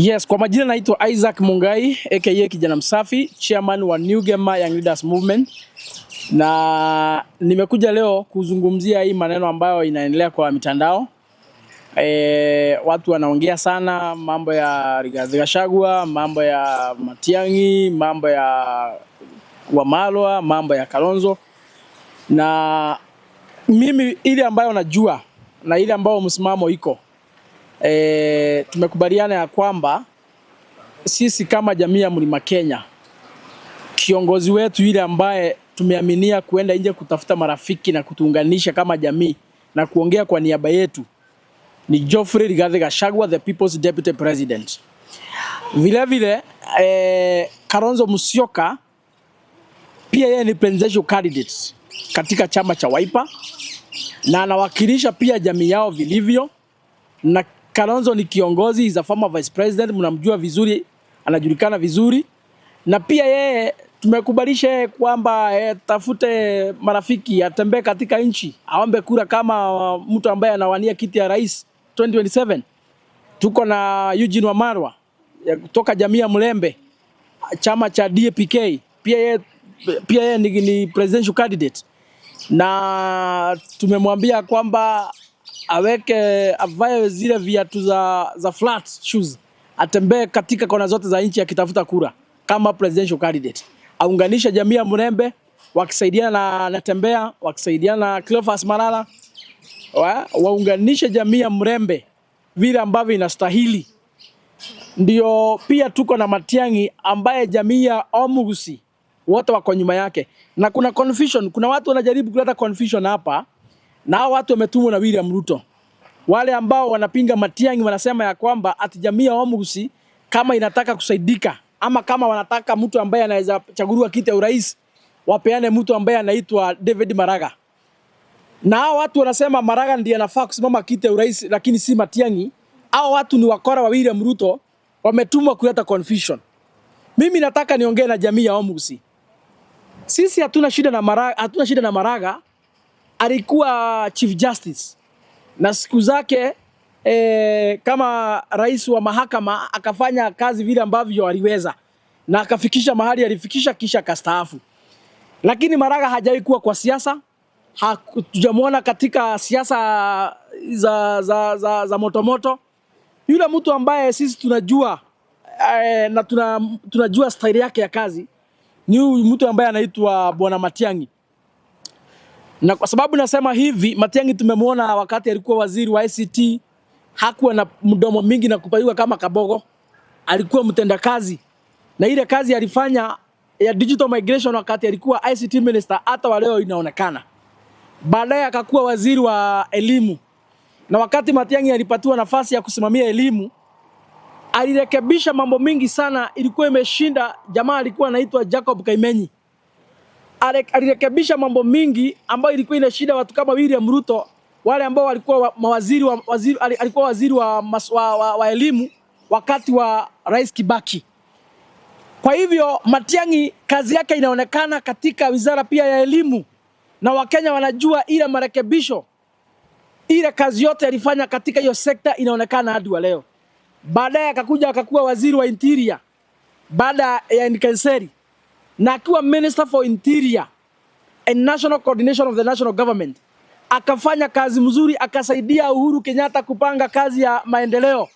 Yes, kwa majina naitwa Isaac Mungai aka Kijana Msafi, chairman wa New Gema Young Leaders Movement, na nimekuja leo kuzungumzia hii maneno ambayo inaendelea kwa mitandao. Watu wanaongea sana mambo ya Rigathi Gachagua, mambo ya Matiang'i, mambo ya Wamalwa, mambo ya Kalonzo, na mimi ile ambayo najua na ile ambayo msimamo iko, tumekubaliana ya kwamba sisi kama jamii ya Mlima Kenya, kiongozi wetu yule ambaye tumeaminia kuenda nje kutafuta marafiki na kutuunganisha kama jamii na kuongea kwa niaba yetu ni Geoffrey Rigathi Gachagua, the People's Deputy President. Vile vile, Kalonzo Musyoka pia yeye ni presidential candidate katika chama cha Wiper na anawakilisha pia jamii yao vilivyo, na Kalonzo ni kiongozi, is a former vice president, mnamjua vizuri, anajulikana vizuri, na pia yeye tumekubalisha yeye kwamba tafute marafiki, atembee katika nchi, aombe kura kama mtu ambaye anawania kiti ya rais 2027. Tuko na Eugene Wamalwa kutoka jamii ya Mulembe, chama cha DAPK, pia yeye ni presidential candidate na tumemwambia kwamba aweke avae zile viatu za flat shoes, atembee katika kona zote za nchi akitafuta kura kama presidential candidate, aunganishe jamii ya Mulembe wakisaidiana na Natembeya, wakisaidiana na Cleophas Malala, waunganishe jamii ya Mulembe vile ambavyo inastahili. Ndio pia tuko na Matiang'i ambaye jamii ya Omugusii wote wako nyuma yake, na kuna confusion, kuna watu wanajaribu kuleta confusion hapa, na hao watu wametumwa na William Ruto. Wale ambao wanapinga Matiang'i wanasema ya kwamba ati jamii ya Omugusii kama inataka kusaidika ama kama wanataka mtu ambaye anaweza chaguliwa kiti ya urais, wapeane mtu ambaye anaitwa David Maraga. Na hao watu wanasema Maraga ndiye anafaa kusimama kiti ya urais, lakini si Matiang'i. Hao watu ni wakora wa William Ruto, wametumwa kuleta confusion. Mimi nataka niongee na jamii ya Omugusii. Sisi hatuna shida na Maraga, hatuna shida na Maraga. Alikuwa Chief Justice na siku zake, kama rais wa mahakama, akafanya kazi vile ambavyo aliweza na akafikisha mahali alifikisha, kisha akastaafu. Lakini Maraga hajawahi kuwa kwa siasa, hatujamwona katika siasa za motomoto. Yule mtu ambaye sisi tunajua, na tunajua staili yake ya kazi ni huyu mtu ambaye anaitwa Bwana Matiang'i. Na kwa sababu nasema hivi, Matiang'i tumemwona wakati alikuwa waziri wa ICT, hakuwa na mdomo mingi na kupayuka kama kabogo. Alikuwa mtendakazi, na ile kazi alifanya ya digital migration wakati alikuwa ICT minister, hata wa leo inaonekana. Baadaye akakuwa waziri wa elimu, na wakati Matiang'i alipatiwa nafasi ya kusimamia elimu, alirekebisha mambo mingi sana, ilikuwa imeshinda. Jamaa alikuwa anaitwa Jacob Kaimenyi, alirekebisha mambo mingi ambayo ilikuwa inashinda watu kama William Ruto, wale ambao walikuwa mawaziri wa, waziri, alikuwa waziri wa elimu wakati wa Rais Kibaki. Kwa hivyo Matiang'i kazi yake inaonekana katika wizara pia ya elimu, na Wakenya wanajua ile marekebisho, ile kazi yote alifanya katika hiyo sekta inaonekana hadi wa leo. Baadaye akakuja akakuwa waziri wa interior baada ya Nkaissery, na akiwa Minister for Interior and National Coordination of the National Government akafanya kazi mzuri, akasaidia Uhuru Kenyatta kupanga kazi ya maendeleo.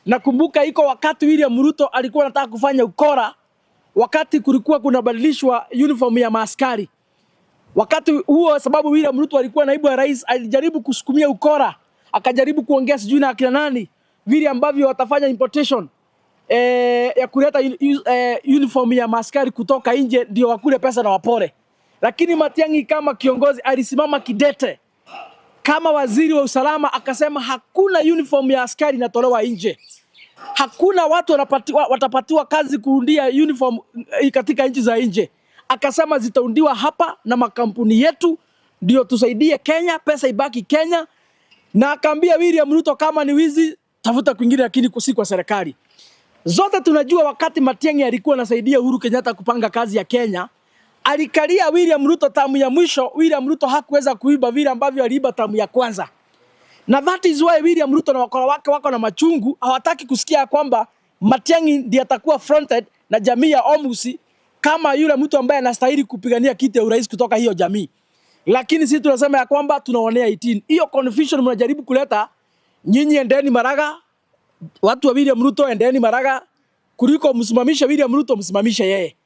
Nakumbuka iko wakati William Ruto alikuwa anataka kufanya ukora, wakati kulikuwa kunabadilishwa uniform ya maaskari. Wakati huo, sababu William Ruto alikuwa naibu wa rais, alijaribu kusukumia ukora, akajaribu kuongea sijui na akina nani vile ambavyo watafanya importation ya kuleta uniform ya maaskari kutoka nje ndio wakule pesa na wapore. Lakini Matiang'i kama kiongozi alisimama kidete kama waziri wa usalama, akasema hakuna uniform ya askari inatolewa nje, hakuna watu watapatiwa kazi kuundia uniform katika nchi za nje. Akasema zitaundiwa hapa na makampuni yetu, ndio tusaidie Kenya, pesa ibaki Kenya. Na akaambia William Ruto, kama ni wizi tafuta kwingine, lakini si kwa serikali. Zote tunajua wakati Matiang'i alikuwa anasaidia Uhuru Kenyatta kupanga kazi ya Kenya, alikalia William Ruto tamu ya mwisho. William Ruto hakuweza kuiba vile ambavyo aliiba tamu ya kwanza. Na that is why William Ruto na wakora wake wako na machungu, hawataki kusikia kwamba Matiang'i ndiye atakuwa fronted na jamii ya Omogusii kama yule mtu ambaye anastahili kupigania kiti ya urais kutoka hiyo jamii. Lakini sisi tunasema ya kwamba tunaonea 18. Hiyo confusion mnajaribu kuleta, nyinyi endeni Maraga, watu wa William Ruto endeni Maraga, kuliko msimamishe William Ruto, msimamishe yeye.